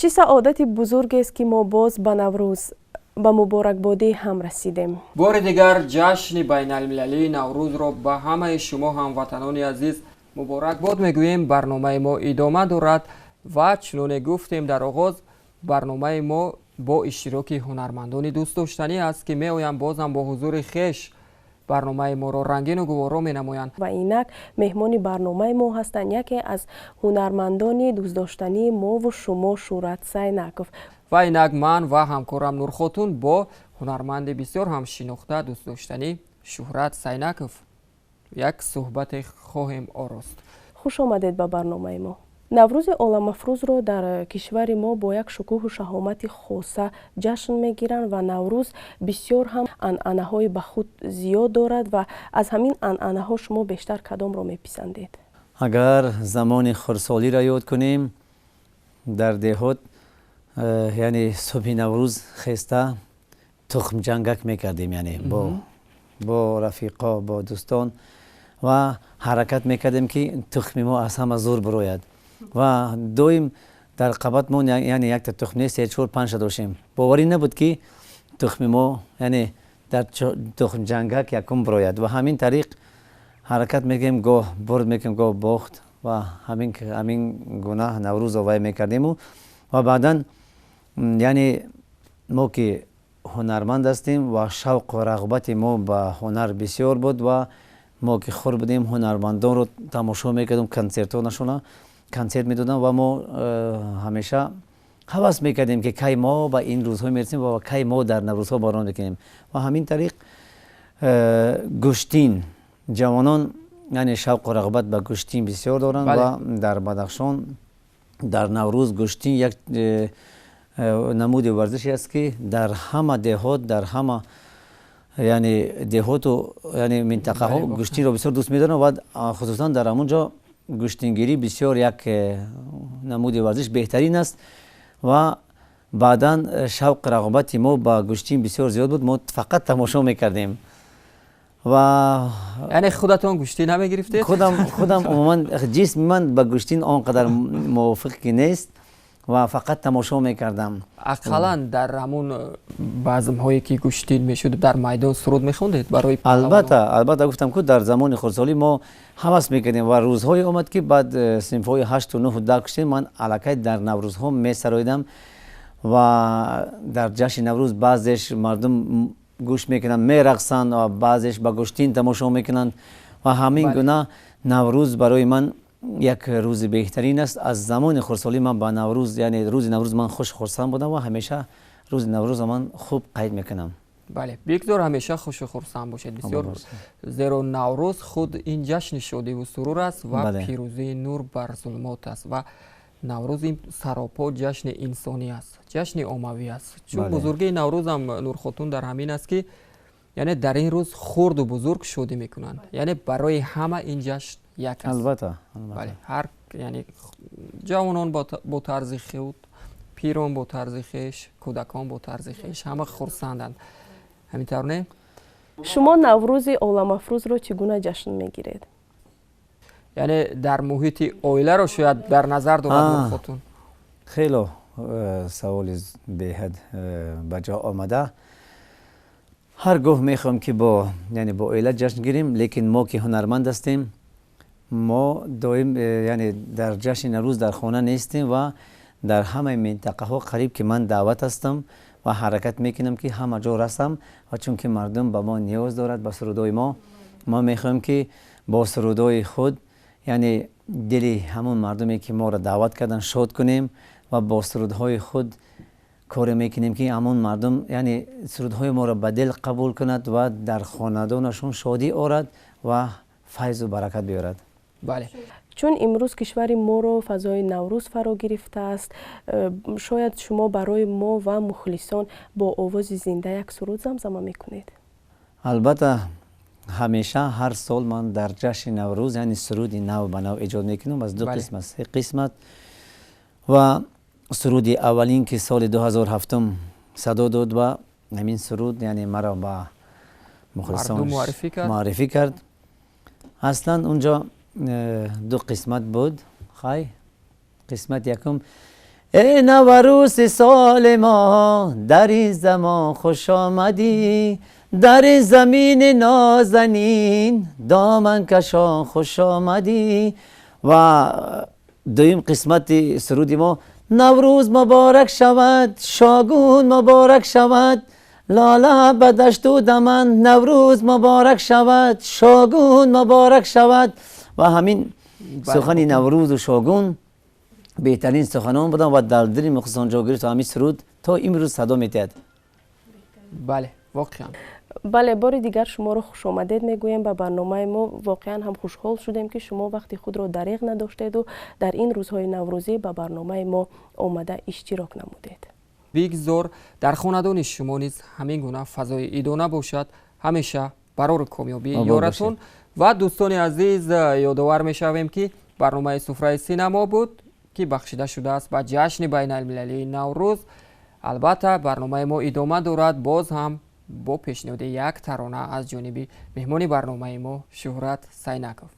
Чӣ саодати бузургест, ки мо боз ба Наврӯз, ба муборакбодӣ ҳам расидем. Бори дигар ҷашни байналмилалии Наврӯзро ба ҳамаи шумо, ҳамватанони азиз, муборакбод мегӯем. Барномаи мо идома дорад ва чуноне гуфтем дар оғоз, барномаи мо бо иштироки ҳунармандони дӯстдоштанӣ аст, ки меоянд, бозам бо ҳузури хеш барномаи моро рангину гуворо менамоянд. Ва инак меҳмони барномаи мо ҳастанд яке аз ҳунармандони дӯстдоштании мову шумо, Шӯҳрат Сайнаков. Ва инак ман ва ҳамкорам Нурхотун бо ҳунарманди бисёр ҳам шинохта, дӯстдоштанӣ Шӯҳрат Сайнаков як суҳбате хоҳем орост. Хуш омадед ба барномаи мо. Наврӯзи оламафрӯзро дар кишвари мо бо як шукӯҳу шаҳомати хоса ҷашн мегиранд ва Наврӯз бисёр ҳам анъанаҳои ба худ зиёд дорад. Ва аз ҳамин анъанаҳо шумо бештар кадомро меписандед? Агар замони хурдсолиро ёд кунем, дар деҳот, яъне субҳи Наврӯз хеста тухмҷангак мекардем, яъне бо рафиқо, бо дӯстон, ва ҳаракат мекардем, ки тухми мо аз ҳама зур бирояд. Ва доим дар қабат мо, яъне якта тухм не, се, чор, панҷта доштем. Боварӣ набуд, ки тухми мо, яъне дар тухмҷангак якум бирояд. Ва ҳамин тариқ ҳаракат мекардем, гоҳ бурд мекардем, гоҳ бохт, ва ҳамин гуна Наврӯзро вай мекардему. Ва баъдан, яъне мо ки ҳунарманд ҳастем ва шавқу рағбати мо ба ҳунар бисёр буд, ва мо ки хурд будем, ҳунармандонро тамошо мекардем, консертҳо, консерт медодам, ва мо ҳамеша ҳавас мекардем, ки кай мо ба ин рӯзҳо мерасем ва кай мо дар Наврӯзҳо баромад мекунем. Ва ҳамин тариқ гӯштин, ҷавонон, яъне шавқу рағбат ба гӯштин бисёр доранд. Ва дар Бадахшон дар Наврӯз гӯштин як намуди варзише аст, ки дар ҳама деҳот, дар ҳама, яъне деҳоту, яъне минтақаҳо гӯштинро бисёр дӯст медоранд ва хусусан дар ҳамон ҷо гӯштингирӣ бисёр як намуди варзиш беҳтарин аст. Ва баъдан шавқу рағбати мо ба гӯштин бисёр зиёд буд, мо фақат тамошо мекардем ва Яъне худатон гӯштӣ намегирифтед? Худам умуман ҷисми ман ба гӯштин он қадар мувофиқ ки нест ва фақат тамошо мекардам. Ақаллан дар ҳамун базмҳое ки гӯштин мешуд, дар майдон суруд мехондед барои? Албатта, гуфтам ку, дар замони хурдсолӣ мо ҳавас мекардем. Ва рӯзҳое омад, ки баъд синфҳои ҳашту нӯҳу даҳ куштем, ман аллакай дар Наврӯзҳо месароидам ва дар ҷашни Наврӯз баъзеш мардум гӯш мекунанд, мерақсанд ва баъзеш ба гӯштин тамошо мекунанд. Ва ҳамин гуна Наврӯз барои ман як рӯзи беҳтарин аст. Аз замони хурдсолӣ ман ба Наврӯз, яъне рӯзи Наврӯз, ман хуш хурсанд будам ва ҳамеша рӯзи Наврӯзро ман хуб қайд мекунам. Бале, бигзор ҳамеша хушу хурсанд бошед бисёр, зеро Наврӯз худ ин ҷашни шодиву сурур аст ва пирӯзии нур бар зулмот аст. Ва Наврӯз ин саропо ҷашни инсонӣ аст, ҷашни оммавӣ аст, чун бузургии Наврӯзам, Нурхотун, дар ҳамин аст, ки яъне дар ин рӯз хурду бузург шодӣ мекунанд, яъне барои ҳама ин ҷашн як аст. Албатта. Бале, ҳар, яъне ҷавонон бо тарзи худ, пирон бо тарзи хеш, кӯдакон бо тарзи хеш, ҳама хурсанданд. Ҳамин тавр не? Шумо Наврӯзи оламафрӯзро чӣ гуна ҷашн мегиред? Яъне дар муҳити оиларо шояд дар назар дорад Нурхотун. Хело саволи беҳад ба ҷо омада. Ҳар гоҳ мехоҳем, ки бо, яъне бо оила ҷашн гирем, лекин мо ки ҳунарманд ҳастем, мо доим яъне дар ҷашни Наврӯз дар хона нестем ва дар ҳамаи минтақаҳо қариб ки ман даъват ҳастам ва ҳаракат мекунам, ки ҳама ҷо расам. Ва чунки мардум ба мо ниёз дорад, ба сурудҳои мо, мо мехоҳем, ки бо сурудҳои худ, яъне дили ҳамон мардуме, ки моро даъват карданд, шод кунем ва бо сурудҳои худ коре мекунем, ки ҳамон мардум, яъне сурудҳои моро ба дил қабул кунад ва дар хонадонашон шодӣ орад ва файзу баракат биёрад. Бале. Чун имрӯз кишвари моро фазои Наврӯз фаро гирифтааст, шояд шумо барои мо ва мухлисон бо овози зинда як суруд замзама мекунед? Албатта, ҳамеша ҳар сол ман дар ҷашни Наврӯз, яъне суруди нав ба нав эҷод мекунам, аз ду қисмат, се қисмат. Ва суруди аввалин, ки соли 2007 садо дод ва ҳамин суруд, яъне маро ба мухлисон муаррифӣ кард. Аслан унҷо ду қисмат буд. Хай, қисмати якум Эй Наврӯзи соли мо, дар ин замон хуш омадӣ, дар ин замини нозанин доман кашон хуш омадӣ. Ва дуюм қисмати суруди мо: Наврӯз муборак шавад, Шогун муборак шавад, лола ба дашту даман, Наврӯз муборак шавад, Шогун муборак шавад. Ва ҳамин сухани Наврӯзу Шогун беҳтарин суханон буданд ва дар дили мухлисон ҷо гирифт ва ҳамин суруд то имрӯз садо медиҳад. Бале, воқеан. Бале, бори дигар шуморо хушомадед мегӯем ба барномаи мо. Воқеан ҳам хушҳол шудем, ки шумо вақти худро дареғ надоштеду дар ин рӯзҳои наврӯзӣ ба барномаи мо омада иштирок намудед. Бигзор дар хонадони шумо низ ҳамин гуна фазои идона бошад, ҳамеша барору комёбӣ ёратон. Ва дӯстони азиз, ёдовар мешавем, ки барномаи Суфраи синамо буд, ки бахшида шудааст ба ҷашни байналмилалии Наврӯз. Албатта, барномаи мо идома дорад, боз ҳам бо пешниҳоди як тарона аз ҷониби меҳмони барномаи мо Шӯҳрат Сайнаков.